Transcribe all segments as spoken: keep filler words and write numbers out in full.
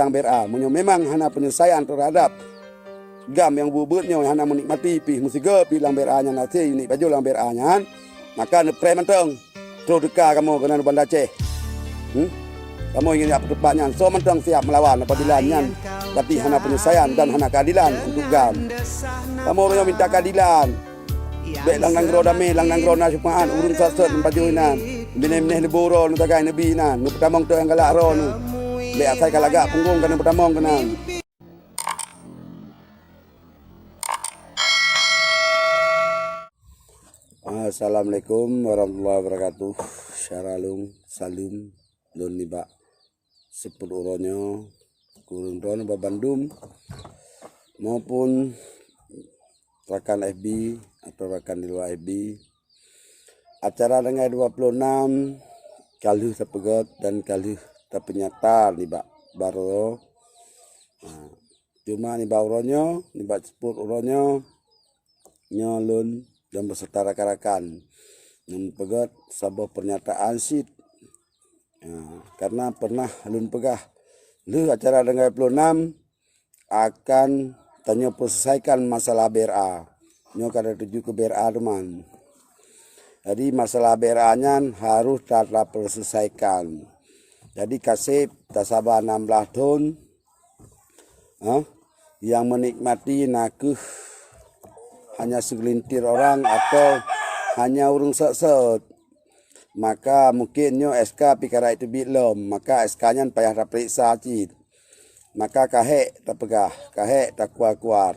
teuntang B R A. Meunyoe memang hana peunyeusaian teuhadap GAM nyang buet-buet nyoe, hana meunikmati pih meusigoe pih lam B R A nyan, hase uneuk pajoh lam B R A nyan, maka neupreh mantong troh teuka kamoe keunan u Banda Aceh. Hmm? Kamoe ingin jak peutupat nyan, soe mantong siap meulawan apabila nyan berarti hana peunyeusaian dan hana keadilan untuk GAM. Kamoe ureueng minta keadilan. Bèk lam nanggroe damé, lam nanggroe na syeufaat, ureueng sat-sat neupajoh inan. Binéh-binéh leubô uroe neusagai neubi inan, neupeutamong teuk nyang galak droeneuh. Bèk asai ka lagak punggong ka neupeutamong keunan. Assalamualaikum warahmatullahi wabarakatuh. Syaralung, saleuem lôn nibak seupôt uroe nyoe, keu ureueng droeneuh bandum maupun rakan F B atau rakan di luwa F B. Acara tanggai dua puluh enam ka lheueh tapeugöt dan ka lheueh tapeunyata nibak baroe. Ha, cuma nibak uroe nyoe, nibak seupôt uroe nyoe, nyoe lôn dan beserta rakan-rakan neupeugöt saboh pernyataan cit. Ha, karena pernah lôn peugah, lheueh acara tanggai dua puluh enam akan tanyoe peuselesaikan masalah B R A. Nyoe ka tatuju keu B R A teuma. Jadi masalah B R A nyan harôh ta-, tapeuselesaikan. Jadi ka sép tasaba nam blah thon, ha, nyang meunikmati nakeuh hanya segelintir orang atau hanya ureueng sat-sat, maka mungken nyoe S K pih ka rayeuk teubiet lom, maka S K nyan payah tapeuriksa cit. Maka ka hék tapeugah, ka hék takuar-kuar.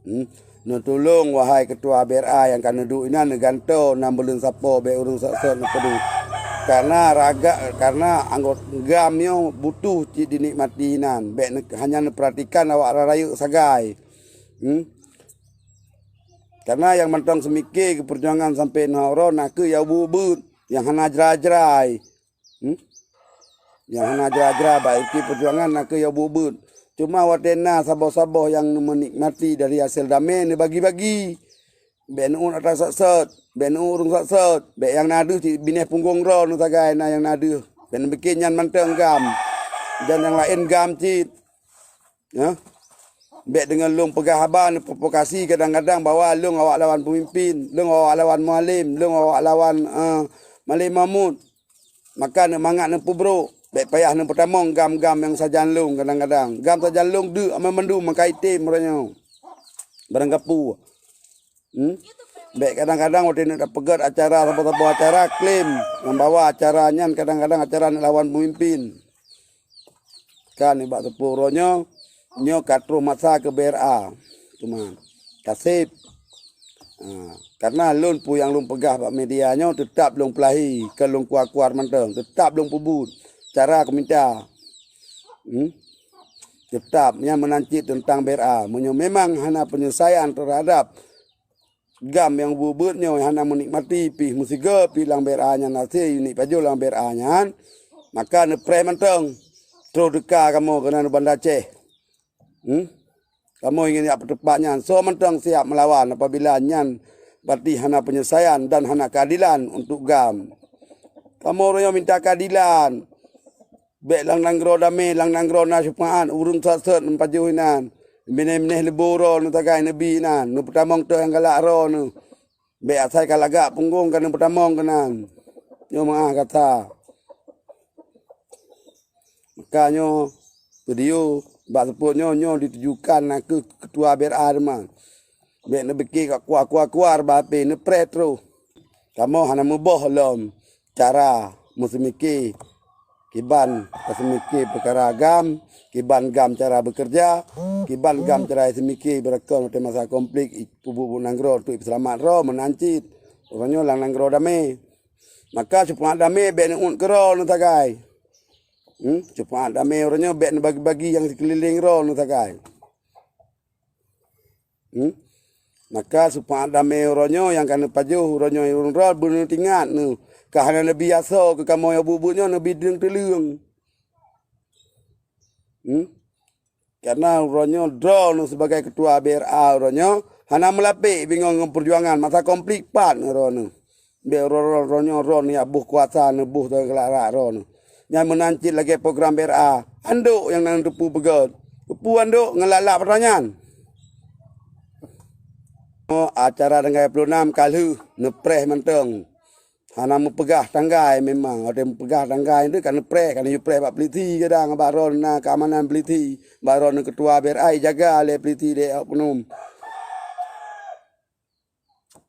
Hmm? Neutulông, wahai keutua B R A nyang ka neuduek inan, neugantoe nam buleuen sapo, bèk ureueng sat-sat neupeuduek. Karena raga-, karena anggota GAM nyoe butuh cit dinikmati inan, bèk ne-, hanya neupeuratikan awak rayeuk sagai. Hmm? Karena nyang mantong seumike keu peujuangan sampoe nyoe uroe nakeuh nyang buet-buet, nyang hana jrai-jrai. Hmm? Nyang hana jrai-jrai bak inti peujuangan nakeuh nyang buet-buet. Cuma watèe na saboh-saboh nyang meunikmati dari hasé damé neubagi-bagi. Bèk neuôt atra sat-sat, bèk neuôt ureueng sat-sat, bèk nyang na deuh cit binéh punggong droeneuh sagai na nyang na deuh. Bèk neupike nyan mantong GAM. Dan nyang laén GAM cit. Ya. Bèk deungon lôn peugah haba neuprovokasi kadang-kadang bahwa lôn awak lawan peumimpin, lôn awak lawan mualem, lôn awak lawan, eh, Malem Mahmud. Maka neumangat neupeubrôk, bèk payah neupeutamong GAM-GAM nyang sajan lôn kadang-kadang. GAM sajan lôn deuek amai mandum maka item uroe nyoe. Barang gapu. Hmm? Bèk kadang-kadang watèe neuk tapeugöt acara, saboh-saboh acara, klaim nyang bahwa acara nyan kadang-kadang acara neuk lawan peumimpin. Kan nibak seupôt uroe nyoe, nyoe ka troh masa keu B R A. Teuma ka sép. Ha, karena lôn peue nyang lôn peugah bak media nyoe teutap lôn peulahé, kon lôn kuar-kuar mantong, teutap lôn peubuet cara keu mita. Hmm? Teutap nyan meunan cit teuntang B R A. Meunyoe memang hana peunyeusaian teuhadap GAM nyang buet-buet nyoe hana meunikmati pih meusigoe pih lam B R A nyan, hase uneuk pajoh lam B R A nyan, maka neupreh mantong troh teuka kamoe keunan u Banda Aceh. Hmm? Kamoe ingin jak peutupat nyan, soe mantong siap meulawan apabila nyan berarti hana peunyeusaian dan hana keadilan untuk GAM. Kamoe uroe nyoe minta keadilan. Bèk lam nanggroe damé, lam nanggroe na syeufaat, ureueng sat-sat neupajoh inan. Binéh-binéh leubô uroe neusagai neubi inan, neupeutamong teuk nyang galak droeneuh. Bèk asai ka lagak punggong ka neupeutamong keunan. Nyoe meu'ah gata. Maka nyoe video bak seupôt nyoe, nyoe ditujukan nakeuh keutua B R A teuma. Bèk neupike ka kuar-kuar-kuar bak H P, neupreh troh. Kamoe hana meuboh lom cara meuseumike kiban taseumike peukara GAM, kiban GAM cara beukeureuja, kiban GAM cara seumike beurakon watèe masa konflik, peubuet-buet nanggroe untuk peuseulamat droe meunan cit. Uroe nyoe lam nanggroe damé. Maka syeufaat damé bèk neuôt keudroe neusagai. Hmm? Syeufaat damé uroe nyoe bèk neubagi-bagi nyang sikeulileng droe neusagai. Hmm? Maka syeufaat damé uroe nyoe nyang ka neupajoh uroe nyoe ureueng droe beuneutingat nyoe ka hana neubi asoe keu kamoe nyang buet-buet nyoe neubi deung teuleueng. Hmm? Karena uroe nyoe droeneuh sibagai keutua B R A uroe nyoe hana meulapék bingong ngon peujuangan masa konflik pat ngon droeneuh. Bèk uroe-uroe droeneuh nyang boh kuasa neuboh teugeulak-lak droeneuh. Nyan meunan cit lagée program B R A. Andok nyang na teupeue beugét. Teupeue andok ngon lak-lak peutanyan. Oh, acara tanggai ploh nam ka lheueh neupreh mantong. Hana meupeugah tanggai memang. Watée meupeugah tanggai tu ka neupreh, ka neuyue preh bak polisi kadang, bak droeneuh keamanan polisi, bak droeneuh ketua B R A jaga lé polisi dek oknum.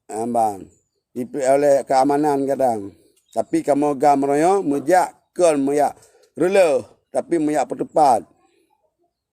Amban. Dipeu oleh keamanan kadang. Tapi kamoe GAM meunyoe meujak kon meujak reuloh, tapi meujak peuteupat.